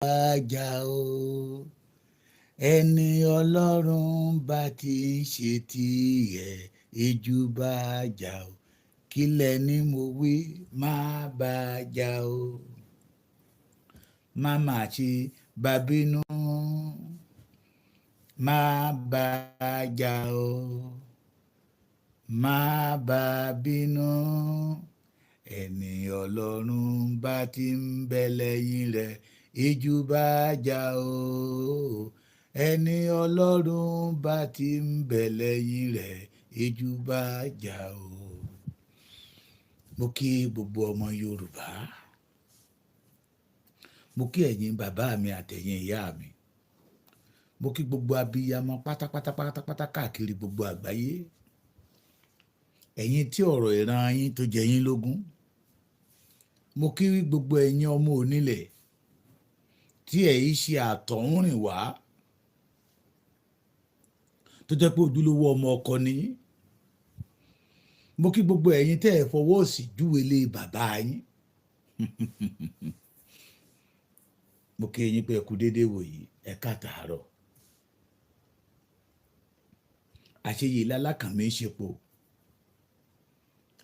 Jà o, ẹni Ọlọ́run bá ti ń ṣe tiẹ̀, ìjù bá jà o. Kílẹ̀ ni mo wí, má bá jà o, má má ṣe bá bínú, má bá jà o, má bá bínú. Ẹni Ọlọ́run bá ti ń bẹ lẹ́yìn rẹ̀, ìjù bá jà o. Ẹni Ọlọ́run bá ti ń bẹ lẹ́yìn rẹ̀, ìjù bá jà o. Mo kí gbogbo ọmọ Yorùbá, mo kí ẹ̀yin bàbá mi àtẹ̀yin ìyá mi, mo kí gbogbo abiyamọ pátápátá pátápátá káàkiri gbogbo àgbáyé, ẹ̀yin tí ọ̀rọ̀ ìran yín tó jẹ yín lógún. Mo kí gbogbo ẹ̀yin ọmọ onílẹ̀ tí ẹ̀ yìí ṣe àtọ̀húnrìn wá, tó jẹ́ pé ojúlówó ọmọ ọkọ ni yín. Mo kí gbogbo ẹ̀yin tẹ́ ẹ̀ fọwọ́ òsì júwe lé bàbá yín. Mo kí yín pé ẹ kú déédéé wòyí, ẹ káàtàárọ̀. Àṣeyè lálákànmí ṣepo,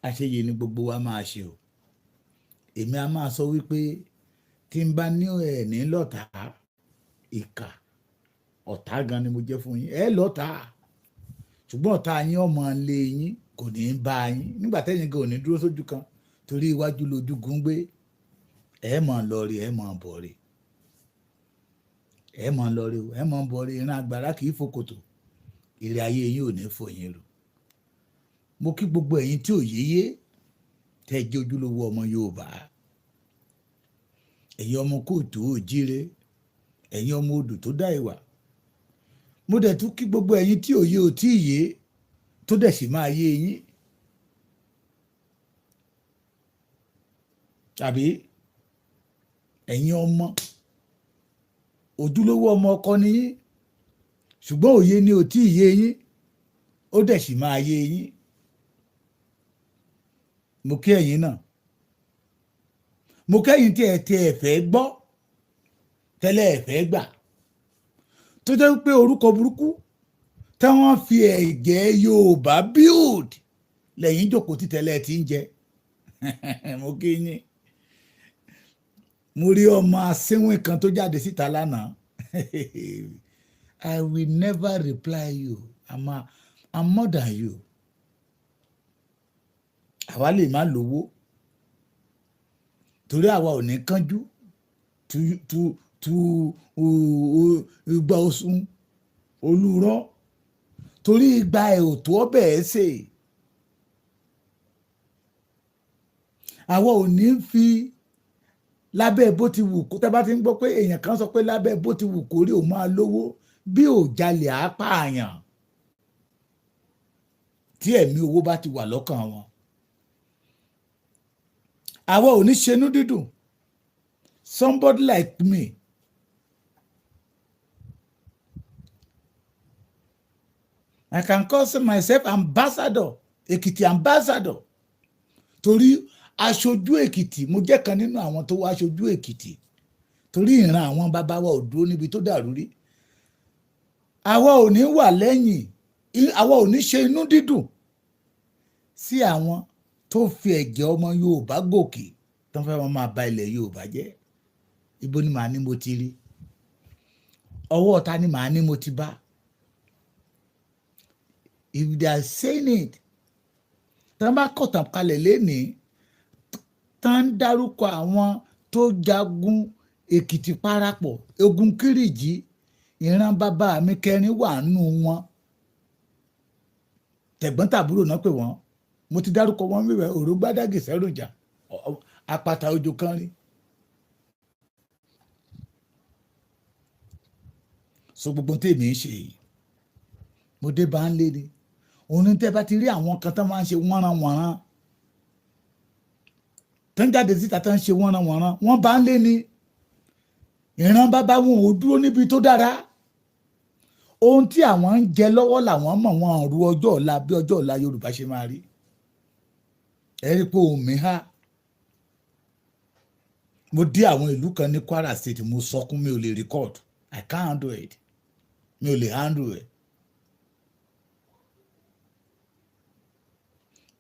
àṣeyè ni gbogbo wa máa ṣe o. Èmi a máa sọ wípé tí n bá ní ẹ̀ ní lọ́tà, ìkà ọ̀tá gan ni mo jẹ́ fún yín. Ẹ lọ́tà, ṣùgbọ́n ọ̀tá yín ọmọ lé yín, kò ní í bá yín nígbà tẹ́yìn gan ò ní dúró sójú kan, torí iwájú lójúgun gbé. Ẹ mọ̀ lọ rí, ẹ mọ̀ bọ̀ rí, ẹ mọ̀ lọ rí, ẹ mọ̀ bọ̀ rí. Ìran àgbàrá kì í fòkòtò, èrè ayé yín ò ní fò yín rò. Mo kí gbogbo ẹ̀yin tí ò yéyé tẹ́ jẹ́ ojúlówó ọmọ Yorùbá, ẹ̀yin ọmọ kóòtù òjíire, ẹ̀yin ọmọ odò tó dá ìwà. Mo dẹ̀ tún kí gbogbo ẹ̀yin tí òye ò tí ì yé, tó dẹ̀ sì máa yé yín, tàbí ẹ̀yin ọmọ ojúlówó ọmọ ọkọ ni yín, ṣùgbọ́n òye ni ò tí ì yé yín, ó dẹ̀ sì máa yé yín. Mo kí ẹ̀yin náà. Mo kẹ́yìn tí ẹ fẹ́ gbọ́ tẹ́lẹ̀, ẹ fẹ́ gbà, tó jẹ́ pé orúkọ burúkú tí wọ́n fi ẹ̀jẹ̀ Yorùbá build lẹ́yìn jókòó tí tẹ́lẹ̀ ti ń jẹ. Mo kí yín. Mo rí ọmọ asínwín kan tó jáde síta lánàá. I will never reply you. I'm more than you. Àwa lè má lówó torí àwa ò ní kánjú tu tu tu igba oṣù olùrọ̀, torí igba ẹ̀ ò tó ọbẹ̀ ẹ̀ sè. Àwa ò ní fi lábẹ́ bó ti wù kó. Tẹ́ bá ti ń gbọ́ pé èèyàn kan sọ pé lábẹ́ bó ti wù kó rí, òun máa lówó, bí ò jalè á pààyàn, tí ẹ̀mí owó bá ti wà lọ́kàn wọn. Àwa ò ní ṣenú dídùn. Somebody like me, I can call myself ambassador, Èkìtì ambassador, torí aṣojú Èkìtì, mo jẹ́ kan nínú àwọn tó wá aṣojú Èkìtì, torí ìran àwọn bàbá wa ò dúró níbi tó dàrú rí. Àwa ò ní wà lẹ́yìn, àwa ò ní ṣe inú dídùn sí àwọn tó fi ẹ̀jẹ̀ ọmọ Yorùbá gòkè, tó ń fẹ́ wọn máa ba ilẹ̀ Yorùbá jẹ́. Ibo ni màá ní mo ti rí? Ọwọ́ ta ni màá ní mo ti bá? If they are saying it, tí wọ́n bá kọ̀tàn kalẹ̀ lénìí, tán ń dárúkọ àwọn tó jagun Èkìtì parapọ̀, ogun Kírìjí, ìran bàbá mi kẹrin wà nù wọn. Tẹ̀gbọ́n-tàbúrò náà pè wọ́n. Mo ti dárúkọ wọn wíwẹ̀ òrógbádàgì sẹ́rùjà apáta ojú kan rí. So gbogbo tèmi ń ṣe yìí, mo dé bá ń lé ni. Òun ní tẹ́ bá ti rí àwọn kan tán máa ń ṣe wọ́nranwọ̀nran, tó ń jáde síta, tó ń ṣe wọ́nranwọ̀nran, wọ́n bá ń lé ni. Ìran bàbá wọn ò dúró níbi tó dára. Ohun tí àwọn ń jẹ lọ́wọ́ làwọn mọ̀, wọn ru ọjọ́ ọ̀la bí ọjọ́ ọ̀la Yorùbá ṣe máa rí. Ẹ rí i pé ohùn mi há. Mo dé àwọn ìlú kan ní Kwara State, mo sọkún, mi ò lè record. I can't handle it, mi ò lè handle it,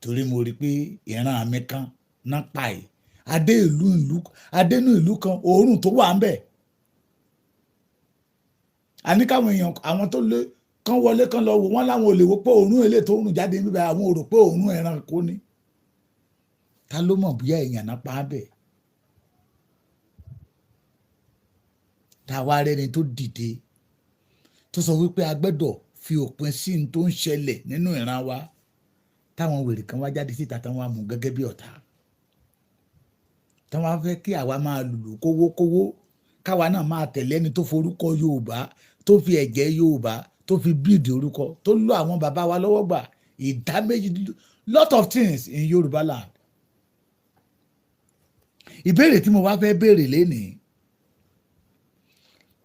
torí mo rí i pé ìran mi kan náà pa ẹ̀. Adé ìlú adénú ìlú kan, òórùn tó wà ń bẹ̀, àní káwọn èèyàn, àwọn tó lé kán wọlé, kán lọ wò wọ́n, láwọn ò lè wò pé òórùn èlé tó rùn jáde níbẹ̀. Àwọn ò rò pé òórùn ẹranko ni. Ta ló mọ̀ bóyá èèyàn náà pa á bẹ̀? Tá a wá rẹ́ni tó dìde tó sọ wípé a gbẹ́dọ̀ fi òpin sí ní tó ń ṣẹlẹ̀ nínú ìran wa, táwọn wèrè kan wá jáde síta, táwọn wá mú gẹ́gẹ́ bí ọ̀tá, táwọn wá fẹ́ kí àwa máa lùlù kówókówó, káwa náà máa tẹ̀lé ẹni tó forúkọ Yorùbá, tó fi ẹ̀jẹ̀ Yorùbá, tó fi bíìdì orúkọ, tó lọ àwọn bàbá wa lọ́wọ́ gbà ìdá méjì, lot of things in Yorùbá land. Ìbéèrè tí mo wá fẹ́ béèrè lénìí,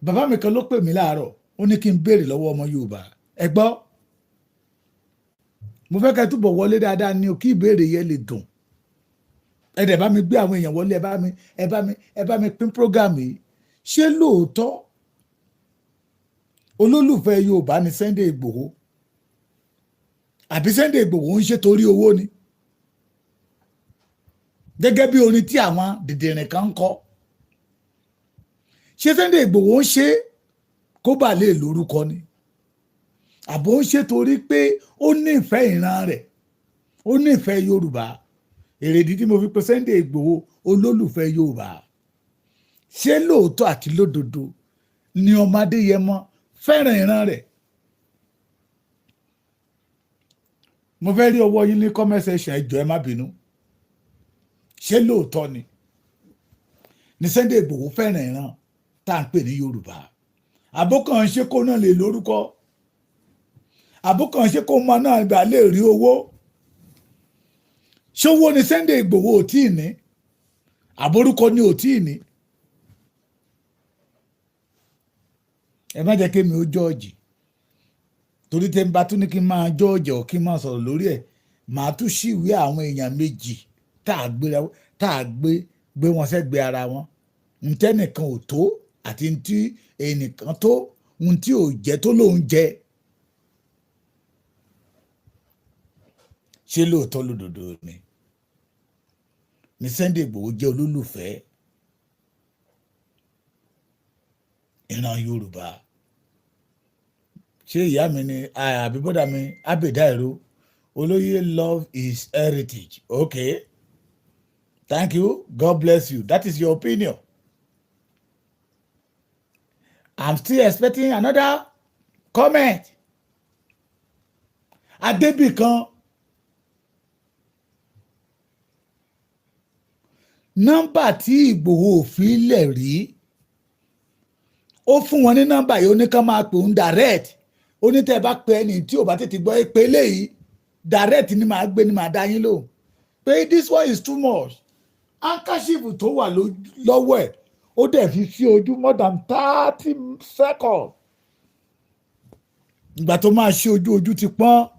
bàbá mi kan ló pè mí láàárọ̀, ó ní kí n béèrè lọ́wọ́ ọmọ Yorùbá. Ẹ gbọ́, mo fẹ́ kẹ́ túbọ̀ wọlé dáadáa ní o, kí ìbéèrè yẹn lè dùn. Ẹ dẹ̀ bá mi gbé àwọn èèyàn wọlé, ẹ bá mi pín program yìí. Ṣé lóòótọ́ olólùfẹ́ Yorùbá ni Sunday Ìgbòho, àbí Sunday Ìgbòho ń ṣe torí owó ni, gẹ́gẹ́ bí orin tí àwọn dìdìrìn kan ń kọ? Ṣé Sunday Ìgbòho ń ṣe kó bà lè lórúkọ ni, àbò ń ṣe torí pé ó nífẹ̀ẹ́ ìran rẹ̀, ó nífẹ̀ẹ́ Yorùbá? Èrèdí tí mo fi pe Sunday Ìgbòho olólùfẹ́ Yorùbá, ṣé lóòótọ́ àti lódodo ni ọmọ Adéyẹmọ fẹ́ràn ìran rẹ̀? Mo fẹ́ rí ọwọ́ yín ní comment section. Ẹ jọ̀ọ́, ẹ má bínú. Ṣé lóòótọ́ ni Sunday Ìgbòho fẹ́ràn ìran tá à ń pè ní Yorùbá, àbókàn ṣe kó náà lè lórúkọ, àbókàn ṣe kó mọ náà gbà lè rí owó? Ṣówó ni Sunday Ìgbòho ò tí ì ní, àbórúkọ ni ò tí ì ní? Ẹ má jẹ́ kémi ó jọ́ọ̀jì, torí tẹ́ ń bá tún ní kí n máa jọ́ọ̀jì ọ̀, kí n máa sọ̀rọ̀ lórí ẹ̀, màá tún ṣìwé àwọn èèyàn méjì tá a gbé wọn sẹ́gbẹ̀ẹ́ ara wọn, ntẹ́nìkan ò tó àti ntí ẹnìkan tó, ntí ò jẹ́ tó lóun jẹ́. Ṣé lóòótọ́ lódodo ni Sunday Igboho jẹ́ olólùfẹ́ ìran Yorùbá? Ṣé ìyá mi ni àbí bọ́dà mi Abẹ́dá Ìró olóyè love his heritage? Okay, thank you, God bless you, that is your opinion. I'm still expecting another comment. Adébìkan, nọ́mbà tí Ìgbòho fi lẹ̀ rí, ó fún wọn ní nọ́mbà yìí, ó ní ká máa pè ń direct. Ó ní tẹ́ ẹ bá pe ẹni tí ò bá tètè gbọ́ pé eléyìí direct ni màá gbé, ni màá dá yín lóhùn, pé this one is too much. Handkerchief tó wà lọ́wọ́ ẹ̀, ó dẹ̀ fi sí ojú more than 30 seconds. Ìgbà tó máa ṣe ojú, ojú ti pọ́n.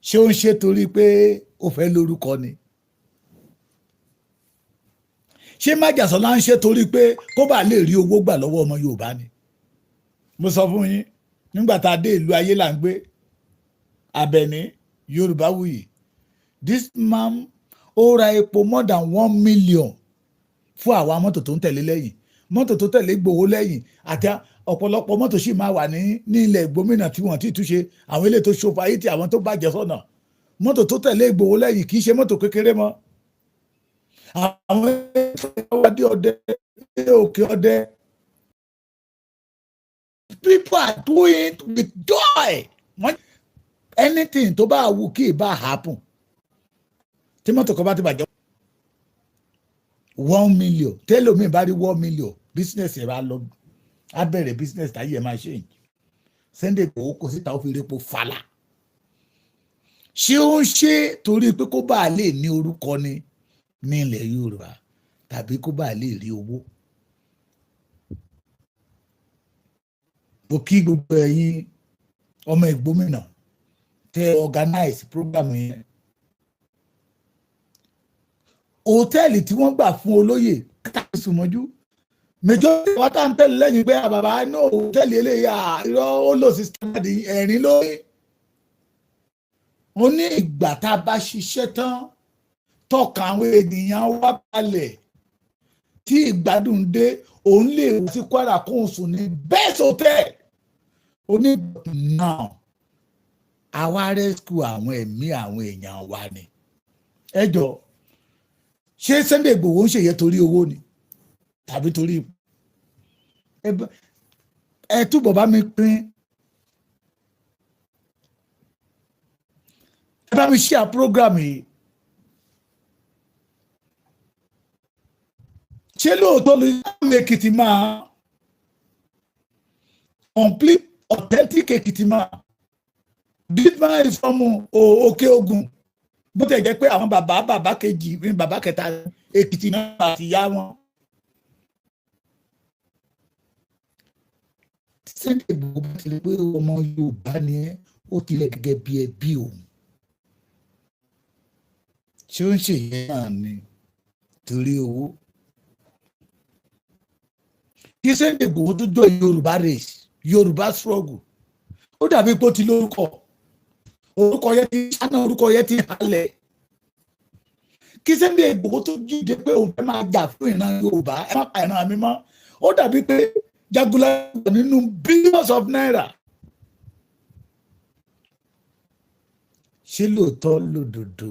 Ṣé ó ń ṣe torí pé ó fẹ́ lórúkọ ni? Ṣé májàsọ́lá ń ṣe torí pé kó bá lè rí owó gbà lọ́wọ́ ọmọ Yorùbá ni? Mo sọ fún yín nígbà tá a dé ìlú ayé là ń gbé Abẹ́ní Yorùbá wuyì. This man, ó ra epo more than 1 million fún àwa mọ́tò tó ń tẹ̀lé lẹ́yìn, mọ́tò tó tẹ̀lé Ìgbòho lẹ́yìn, àti ọ̀pọ̀lọpọ̀ mọ́tò sì máa wà ní ilẹ̀ gómìnà tí wọ́n ti túnṣe, àwọn ilé tó ṣòfò ayé tí àwọn tó bàjẹ́ sọ́nà. Mọ́tò tó tẹ̀lé Ìgbòho lẹ́yìn kì í ṣe mọ́tò kékeré mọ́. Àwọn ọdẹ ọdẹ òkè ọdẹ, people are doing it with joy. Wọ́n anything tó bá wù kí ì bá happen, tí mọ́tò kan bá ti bàjẹ́, 1 million, tẹ́lómi bá rí 1 million, business ẹ̀ bá lọ, á bẹ̀rẹ̀ business táyé ẹ̀ máa ṣe. Sunday Igboho kò síta, ó fi repo fàlà. Ṣé ó ń ṣe torí pé kó bá lè ní orúkọ ni ní ilẹ̀ Yorùbá, tàbí kó bá lè rí owó? Mo kí gbogbo ẹ̀yin ọmọ ìgbómìnà tẹ organize program yẹn. Hòtẹ́ẹ̀lì tí wọ́n gbà fún olóyè káàkiri sùnmọ́jú, majority wa tá ń tẹ̀lé lẹ́yìn pé bàbá inú hòtẹ́ẹ̀lì eléyìí, irọ́, ó lò sí standard ẹ̀rín lórí. Ó ní ìgbà tá a bá ṣiṣẹ́ tán, tọkàn àwọn ènìyàn wá balẹ̀, tí ìgbádùn dé, òun lè wá sí Kwara kóun sùn ní best hotel. Ó ní now, àwa rescue àwọn ẹ̀mí àwọn èèyàn wa ni. Ẹ jọ, ṣé Sunday Igboho ń ṣèyẹ torí owó ni tàbí torí ẹ túbọ̀ bá mi pín, ẹ bá mi share program yìí? Ṣé lóòótọ́ ló yẹ Èkìtì máa complete authentic Èkìtì máa? This man is from Òkè Ògùn, bó tẹ̀ jẹ́ pé àwọn bàbá bàbá kejì ní bàbá kẹta Èkìtì náà àti ìyá wọn. Sunday Igboho bá ti rí pé ọmọ Yorùbá ni ẹ́, ó tilẹ̀ gẹ́gẹ́ bí ẹbí òun. Ṣé ó ń ṣèyẹn náà ni torí owó? Kí Sunday Igboho tó jọ Yorùbá race, Yorùbá struggle, ó dàbí pé ó ti lórúkọ, orúkọ yẹn ti ṣáná, orúkọ yẹn ti halẹ̀. Kí Sunday Igboho tó jíde pé òun fẹ́ máa jà fún ìran Yorùbá, ẹ má pa ìran mi mọ́, ó dàbí pé Jagunlabi nínú billions of naira. Ṣé lóòótọ́ lódodo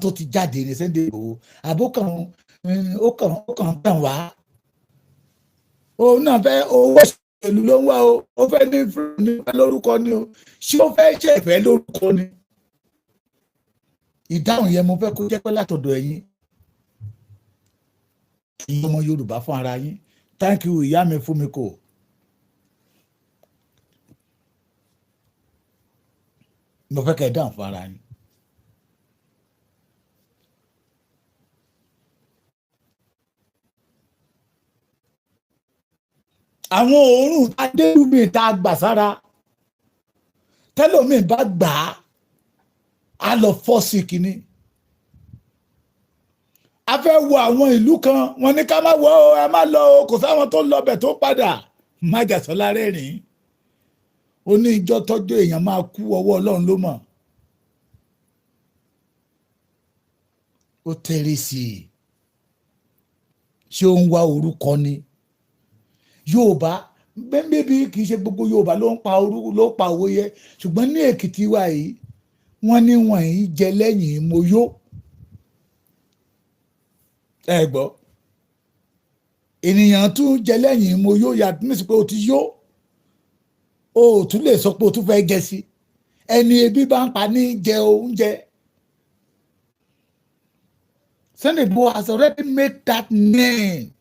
tó ti jáde ní Sunday Igboho, àbókàn ó kàn tàn wá? Òun náà fẹ́ owó ìlú ló ń wá o. Ó fẹ́ ní ní lórúkọ ni o. Ṣé ó fẹ́ ṣe ìfẹ́ lórúkọ ni? Ìdáhùn yẹn, mo fẹ́ kó jẹ́ pé látọ̀dọ̀ ẹ̀yin ẹ̀yin ọmọ Yorùbá fún ara yín. Thank you, ìyá mi fún mi kò. Mo fẹ́ kẹ́ ẹ dáhùn fún ara yín. Àwọn òórùn adéhùnmí tá a gbà sára, tẹlómi bá gbà á, á lọ fọ́ sí kínní. A fẹ́ wo àwọn ìlú kan, wọ́n ní ká má wọ ọ, ẹ má lọ o, kò sáwọn tó lọ bẹ̀ tó padà. Májàsọ́lá rẹ́rìn-ín, ó ní ìjọ tọ́jú èèyàn máa kú, ọwọ́ Ọlọ́run ló mọ̀. Ó tẹ̀lé sí i. Ṣé ó ń wá orúkọ ni? Yorùbá bẹ́ẹ̀ bí, kì í ṣe gbogbo Yorùbá ló ń pa orúkọ, ló pa owó yẹ, ṣùgbọ́n ní Èkìtì wa yìí, wọ́n ní wọ́n yìí jẹ lẹ́yìn mo yó. Ẹ gbọ́, ènìyàn tún jẹ lẹ́yìn mo yó, yàtọ̀ ní pé o ti yó, o ò tún lè sọ pé o tún fẹ́ jẹ sí. Ẹni ebi bá ń pa ní jẹ oúnjẹ. Sunday Igboho has already made that name.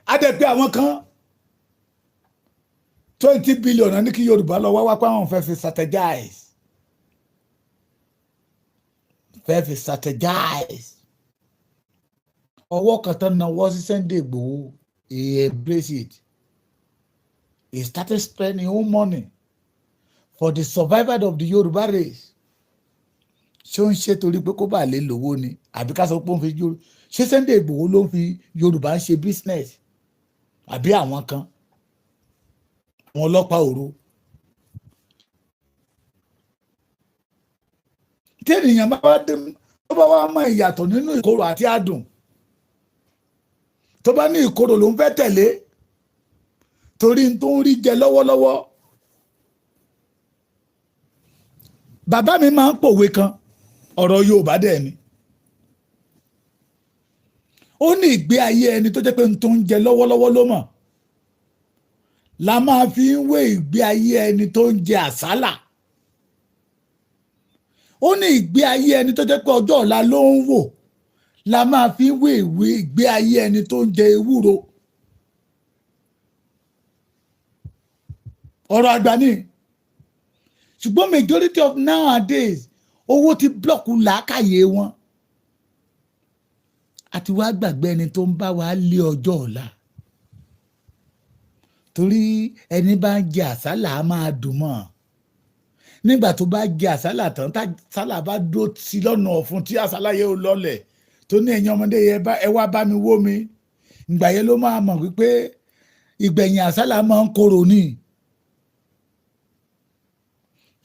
A dẹ̀ pé àwọn kan 20 billion ní kí Yorùbá lọ wá wá pé àwọn fẹ́ fi strategize, fẹ́ fi strategize. Ọwọ́ kan tán náwó sí Sunday Igboho, he embrace it. He started spending own money for the survival of the Yorùbá race. Ṣé ó ń ṣe torí pé kó bá lè lówó ni, àbí ká sọ pé ó ń fi Yorùbá ṣé? Sunday Igboho ló ń fi Yorùbá ń ṣe business, àbí àwọn kan, àwọn ọlọ́pàá òru? Tí ènìyàn bá wá dé, tó bá wá mọ ìyàtọ̀ nínú ìkorò àti adùn, tó bá ní ìkorò ló ń fẹ́ tẹ̀lé torí n tó ń rí jẹ lọ́wọ́lọ́wọ́. Bàbá mi máa ń pòwe kan, ọ̀rọ̀ Yorùbá dẹ̀ ni. Ó ní ìgbé ayé ẹni tó jẹ́ pé n tó ń jẹ lọ́wọ́lọ́wọ́ ló mọ̀ la máa fi ń wé ìgbé ayé ẹni tó ń jẹ àsálà. Ó ní ìgbé ayé ẹni tó jẹ́ pé ọjọ́ ọ̀la ló ń wò la máa fi ń wé ìwé ìgbé ayé ẹni tó ń jẹ ewúro. Ọ̀rọ̀ àgbà ni, ṣùgbọ́n majority of nowadays, owó ti block làákàyè wọn àti wá gbàgbé ẹni tó ń bá wa lé ọjọ́ ọ̀la, torí ẹni bá ń jẹ àsálà á máa dùn mọ́. Nígbà tó bá jẹ àsálà tán, tá àsálà bá dúró sí lọ́nà ọ̀fun, tí àsálà yẹn ò lọlẹ̀, tó ní, "Ẹ̀yin ọmọdé yẹn, ẹ wá bá mi wó mi," ìgbà yẹn ló máa mọ̀ wípé ìgbẹ̀yìn àsálà máa ń korò ní.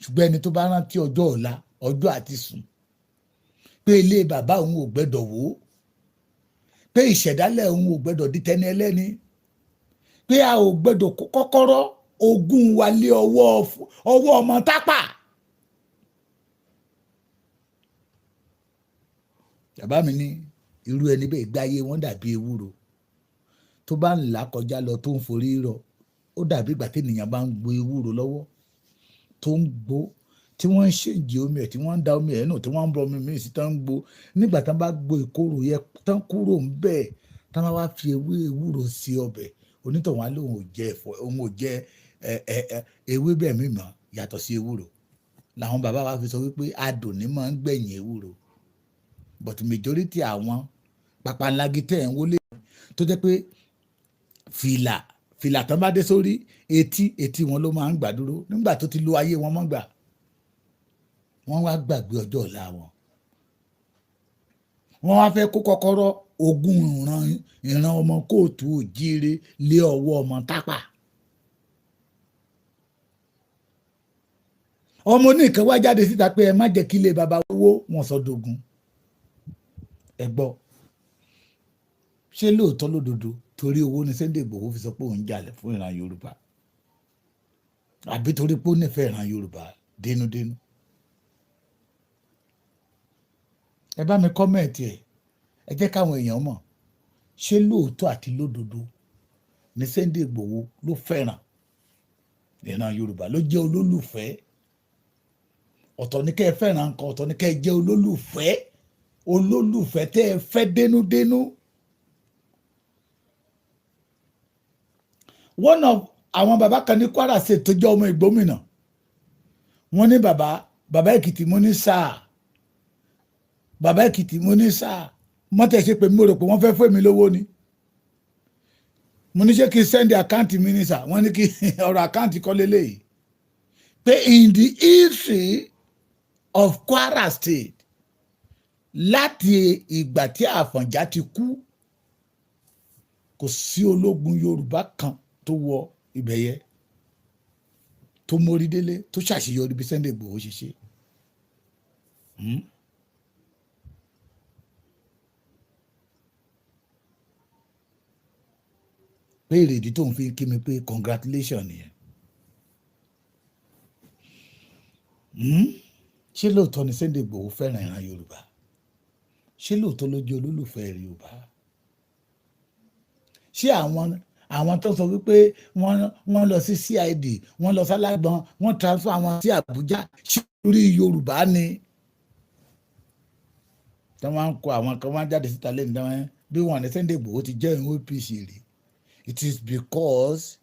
Ṣùgbọ́n ẹni tó bá rántí ọjọ́ ọ̀la, ọjọ́ àti sùn, pé ilé bàbá òun ò gbẹ́dọ̀ wó, pé ìṣẹ̀dálẹ̀ òun ò gbẹ́dọ̀ di tẹni ẹlẹ́ni, pé a ò gbẹ́dọ̀ kó kọ́kọ́rọ́ ogún wa lé ọwọ́ ọmọ tápà. Bàbá mi ní irú ẹni bẹ́ẹ̀, gbé ayé wọn dàbí ewúro tó bá ń là kọjá lọ, tó ń forí rọ. Ó dàbí ìgbà tí ènìyàn bá ń gbo ewúro lọ́wọ́, tó ń gbó, tí wọ́n ń ṣèjì omi ẹ̀, tí wọ́n ń da omi ẹ̀ nù, tí wọ́n ń bọ omi míì sí, tán ń gbó. Nígbà tán bá gbó ìkorò yẹn tán kúrò ń bẹ́ẹ̀, tán bá wá fi ewé ewúro sí ọbẹ̀, onítọ̀hún á lóun ò jẹ ẹ̀fọ́, òun ò jẹ ẹ ẹ ẹ ewébẹ̀ mímọ́ yàtọ̀ sí ewúro. Làwọn bàbá wa fi sọ wípé adùn ní máa ń gbẹ̀yìn ewúro. But majority àwọn papanlagi tẹ̀ ń wọlé, tó jẹ́ pé fìlà fìlà tán bá dé sórí, etí etí wọn ló máa ń gbà dúró. Nígbà tó ti lo ayé wọn mọ́ gbà, wọ́n wá gbàgbé ọjọ́ ọ̀la wọn. Wọ́n wá fẹ́ kó kọ́kọ́rọ́ ogún ìran ìran ọmọ káàárọ̀ oòjíire lé ọwọ́ ọmọ tápà. Ọmọ oníkan wá jáde síta pé ẹ má jẹ́ kí ilé baba wó, wọn sọ dogun. Ẹ gbọ́, ṣé lóòótọ́ lódodo, torí owó ni Sunday Igboho fi sọ pé òun jalè fún ìran Yorùbá, àbí torí pé ó nífẹ̀ẹ́ ìran Yorùbá dénúdénú? Ẹ bá mi comment ẹ̀, ẹ jẹ́ káwọn èèyàn mọ̀. Ṣé lóòótọ́ àti lódodo ni Sunday Igboho ló fẹ́ràn ìran Yorùbá, ló jẹ́ olólùfẹ́? Ọ̀tọ̀ ní kẹ́ ẹ fẹ́ràn nǹkan, ọ̀tọ̀ ní kẹ́ ẹ jẹ́ olólùfẹ́, olólùfẹ́ tẹ́ ẹ fẹ́ dénúdénú. One of àwọn bàbá kan ní Kwara State tó jẹ́ ọmọ Ìgbómìnà, wọ́n ní, "Bàbá, bàbá Èkìtì," mo ní, "Sáà, bàbá Èkìtì," mo ní, "Sáà." Mọ́tẹ̀ ṣe pé mo rò pé wọ́n fẹ́ fún mi lówó ni. Mo ní, ṣé kí n send account mi ní sà? Wọ́n ní kí ọ̀rọ̀ account kọ́ lélẹ́yìí, pé in the history of Kwara State, láti ìgbà tí Àfọ̀njá ti kú, kò sí ológun Yorùbá kan tó wọ ibẹ̀ yẹ, tó mórí délé, tó ṣàṣeyọrí bí Sunday Igboho ṣe ṣe. Pé èrèdí tó ń fi kí mi pé congratulation nìyẹn. Ṣé lóòótọ́ ni Sunday Igboho fẹ́ràn ìran Yorùbá? Ṣé lóòótọ́ ló jẹ́ olólùfẹ́ Yorùbá? Ṣé àwọn tó sọ wípé wọ́n lọ sí CID, wọ́n lọ sálágbọ́n, wọ́n transfer àwọn sí Àbújá, ṣé orí Yorùbá ni? Tí wọ́n ń kó àwọn kan wọ́n jáde síta lẹ́nu tí wọ́n bí wọ́n ní Sunday Igboho ti jẹ́ ìwé OPC rí, it is because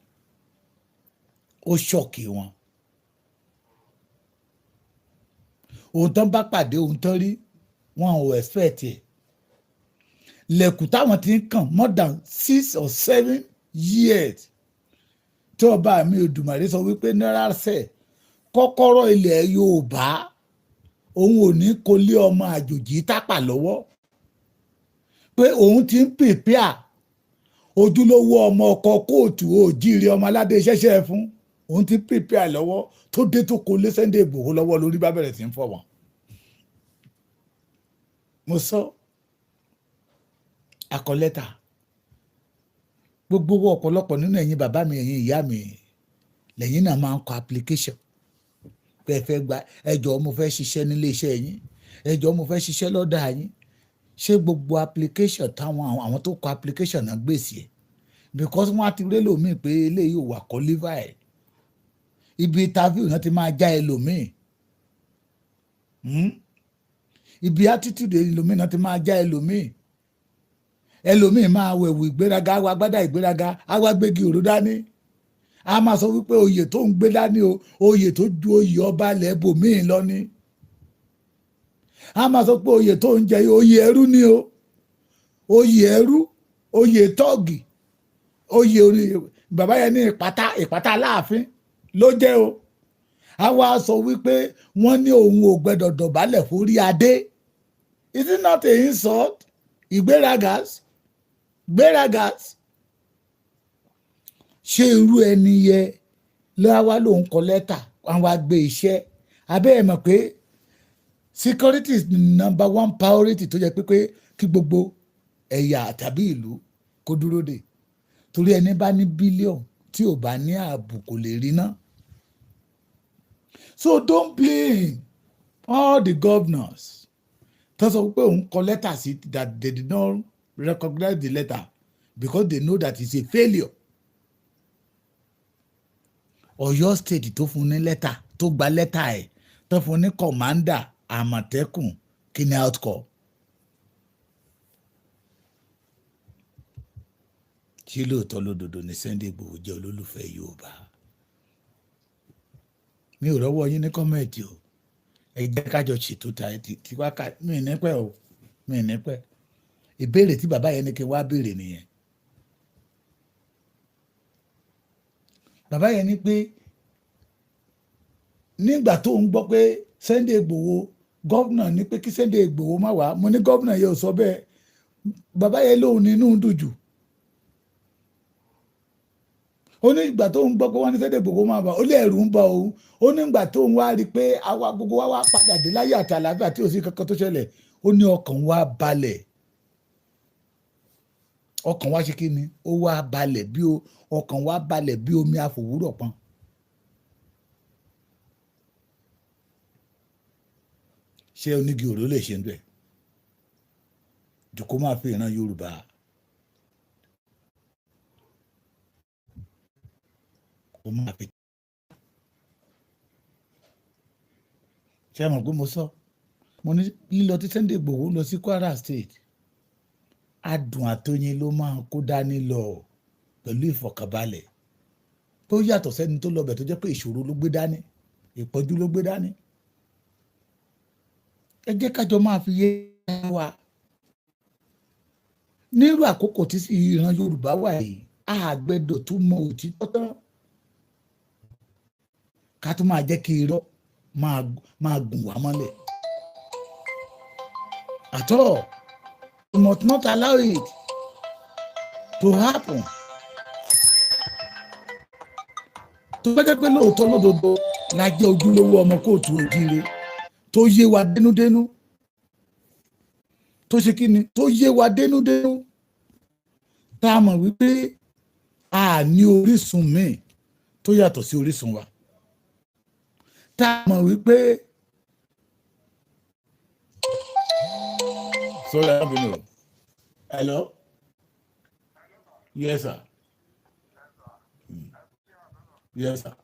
ó shock wọn. Ohun tán bá pàdé, ohun tán rí, wọn ò expect ẹ̀. Lẹ̀kùn táwọn ti ń kàn more than 6 or 7 years, tí ọba mi Òdùmarè sọ wípé náírà sẹ̀ kọ́kọ́rọ́ ilẹ̀ Yorùbá, òun ò ní kó lé ọmọ àjòjì tápà lọ́wọ́, pé òun ti ń prepare ojúlówó ọmọ ọkọ káàárọ̀ oòjíire, ọmọ aládé ṣẹ́ṣẹ́ fún òun ti prepare lọ́wọ́, tó dé tó kó lé Sunday Igboho lọ́wọ́, lórí bá bẹ̀rẹ̀ sí ń fọ̀ wọ́n. Mo sọ akọ lẹ́tà gbogbo ọ̀pọ̀lọpọ̀ nínú ẹ̀yin bàbá mi, ẹ̀yin ìyá mi, lẹ́yìn náà máa ń kọ application pé ẹ fẹ́ gba, ẹ jọ̀ọ́, mo fẹ́ ṣiṣẹ́ nílé iṣẹ́ yín, ẹ jọ̀ọ́, mo fẹ́ ṣiṣẹ́ lọ́dà yín. Ṣé gbogbo application táwọn àwọn tó kọ application náà gbèsè ẹ̀? Because wọ́n á ti rí ẹlòmíì pé eléyìí ò wà qualified. Ibi interview náà ti máa já ẹlòmíì. Ibi attitude ẹlòmíì náà ti máa já ẹlòmíì. Ẹlòmíì máa wẹ̀wù ìgbéraga, wá gbádà ìgbéraga, á wá gbégi òró dání, a máa sọ wípé oyè tó ń gbé dání o, oyè tó ju oyè ọba ilẹ̀ ibòmíì lọ ni. A máa sọ pé oyè tó ń jẹ, oyè ẹrú ni o, oyè ẹrú, oyè tọ́ọ̀gì, oyè orí bàbá yẹn ní ìpátá ìpátá aláàfin ló jẹ́ o. A wá sọ wípé wọ́n ní òun ò gbẹ́dọ̀ dọ̀bálẹ̀ forí adé. Is it not a insult? Ìgbéragas gbéragas. Ṣé irú ẹni yẹ lọ́wọ́ lòun kọ lẹ́tà, wọn wá gbé iṣẹ́ abẹ́ ẹ̀ mọ̀ pé security is the number one priority tó yẹ pé kí gbogbo ẹ̀yà tàbí ìlú kó dúró dè, torí ẹni bá ní billion tí ò bá ní ààbò kò lè rí ná. So don't blame all the governors tó sọ pé òun kọ lẹ́tà sí that they did not recognize the letter because they know that it's a failure. Ọ̀yọ́ State tó fún ní lẹ́tà, tó gba lẹ́tà ẹ̀, tó fún ní commander Àmọ̀tẹ́kùn, kí ni outcome? Ṣé lóòótọ́ lódodo ni Sunday Igboho jẹ́ olólùfẹ́ Yorùbá? Mi ò rọ́wọ́ yín ní comment o. Ẹ jẹ́ kájọ ṣètò tí wákàtí mi ní pẹ́ o, mi ní pẹ́. Ìbéèrè tí bàbá yẹn ní kí n wá béèrè nìyẹn. Bàbá yẹn ní pé nígbà tó ń gbọ́ pé Sunday Igboho, governor ní pé kí Sunday Igboho má wá, mo ní governor yẹn ò sọ bẹ́ẹ̀. Bàbá yẹn lóun ní inú dùn jù. Ó ní ìgbà tó ń gbọ́ pé wọ́n ní Sunday Igboho máa bá, ó lé ẹ̀rù ń bá òun. Ó ní ìgbà tó ń wá rí i pé àwa gbogbo wa wá padà dé láyé àti àlàáfíà tí ò sí kankan tó ṣẹlẹ̀, ó ní ọkàn wa balẹ̀. Ọkàn wa ṣe kí ni? Ó wá balẹ̀ bí ọkàn wa balẹ̀ bí omi àfòwúrọ̀ pọn. Ṣé onígi òró lè ṣe ń bẹ̀ jù kó máa fi ìran Yorùbá kó máa fi ṣé ẹ mọ̀ pé mo sọ, mo ní lílọ tí Sunday Igboho lọ sí Kwara State, adùn àtọyìn ló máa kó dání lọ pẹ̀lú ìfọ̀kànbalẹ̀ tó yàtọ̀ sẹ́ni tó lọ bẹ̀, tó jẹ́ pé ìṣòro ló gbé dání, ìpọ́njú ló gbé dání. Ẹ jẹ́ kájọ máa fi yé wa nírú àkókò tí ìran Yorùbá wà yìí, a gbẹ́dọ̀ tún mọ òtítọ́ tán ká tún máa jẹ́ kí irọ́ máa gùn wá mọ́lẹ̀. At all, we must not allow it to happen. Tó bá jẹ́ pé lóòótọ́ lódodo la jẹ́ ojúlówó ọmọ káàárọ̀ oòjíire tó yé wa dénúdénú, tó ṣe kí ni, tó yé wa dénúdénú, tá a mọ̀ wípé a ní orísun míì tó yàtọ̀ sí orísun wa, tá a mọ̀ wípé, sorry, I don't know. Hello, yes sir. Yes sir.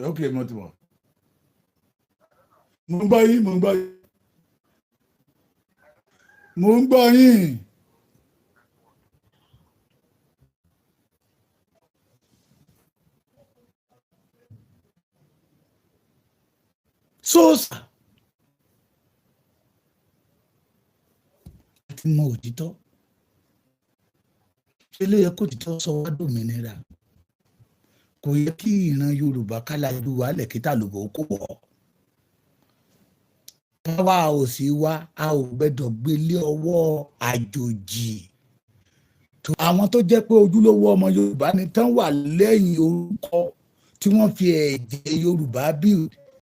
Okay, mo ti mọ̀. Mo ń gbọ́ yín, mo ń gbọ́ yín, mo ń gbọ́ yín. So sir, àti mọ òtítọ́, ṣé ló yẹ kó òtítọ́ sọ wá dòmìnira? Kò yẹ kí ìran Yorùbá kálájú wàhálẹ̀ kí tàlùbọ̀ kó wọ̀ káwa ò sí wa, a ò gbẹ́dọ̀ gbélé ọwọ́ àjòjì. Àwọn tó jẹ́ pé ojúlówó ọmọ Yorùbá ni tán wà lẹ́yìn orúkọ tí wọ́n fi ẹ̀jẹ̀ Yorùbá build.